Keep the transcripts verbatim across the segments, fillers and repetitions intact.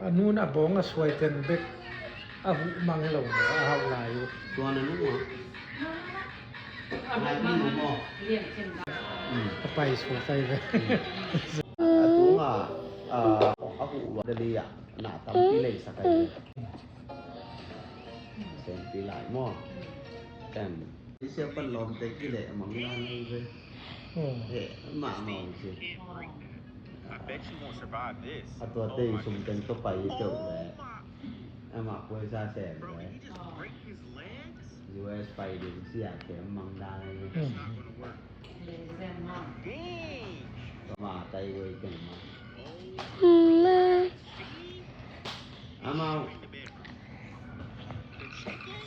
A nun a bawng a suai ten bek a huh mang lo maw, a hauh lai uh. Tua na nu ah. Ngai pi nu maw? A pai suak ai ve. A tung a, a, a huh uh a dali ah na tampi lei sak ai ve. Senpi lai maw? Em. Isia pan lawmte kileh mang lai ve. Hmm. He, mah mah ong si. I bet you won't survive this. A tua tei sum teng tawh pai hi teuh le. Amah puaisa sem le. U S pai ding sia kem mang dan le. Hmm. Mah tai wei teng mah. Amau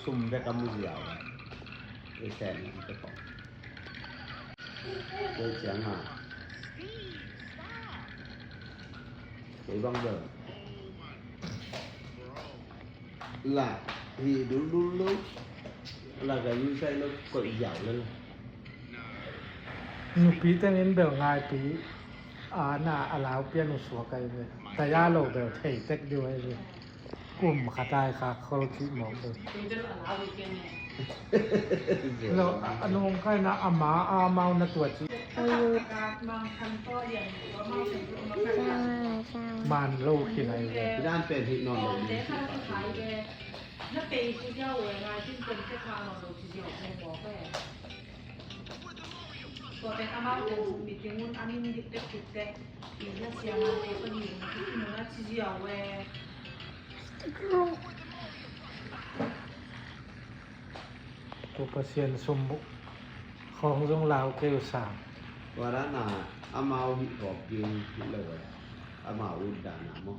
sum bek a mu ziau. I sem te kong. Kei ciang a. Kei bang bel. La hi dul dul lo. La ka yu sai lo ko yau lo. Nupi teng in bel ngaipi a na a lau pian uh suak ai ve. Taya lo bel thei tek diu ai ve. Kum khat ai khak khol cih mawk bel. Lo, a nung kai na ama a mau na tua cih. Ui, ui. Man lo khin ai ve. Kidan pen hi nawn lo ding. Na pei su diau e, ngai tin pen te kha nawn lo ci diau e, mawk e. Tua pen amau pen meeting un a min dik tek dik tek. Ina siang a te pahih in kimu na ci ziau e. Tua Pasian sum khawng zong lau kei uh sang. Tua dan a amau hih gawp ding hih lo e. Amau ut dan a maw.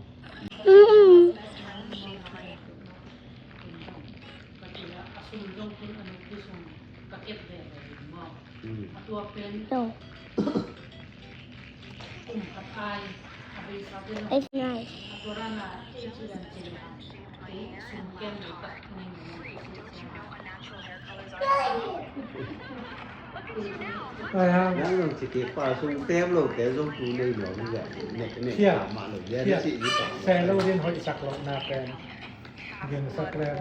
Ka kila a sum zong kun a nupi sum ka kep veve ding maw. Mm. A tua pen. No. Kum khat ai a beisa pen. It's nice. A tua rana kei ci dan ci dan. Kei sum ken lo tak ning ning. Ai ha. Nang nang ci kei pa sum tem lo te zong tu nei lo ni ya. Ne ne. Hiah. Ka ma lo ya. Hiah. Ci ni pa. Sai lo din hoih sak lo na pen. Gingsak leng.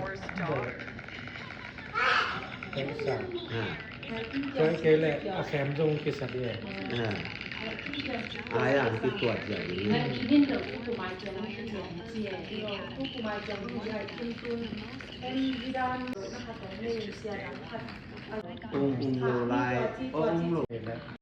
Gingsak. Tua kei leh a khem zong kisa ding. Ai a kituat zia ding. Tung um lo lai, om lo.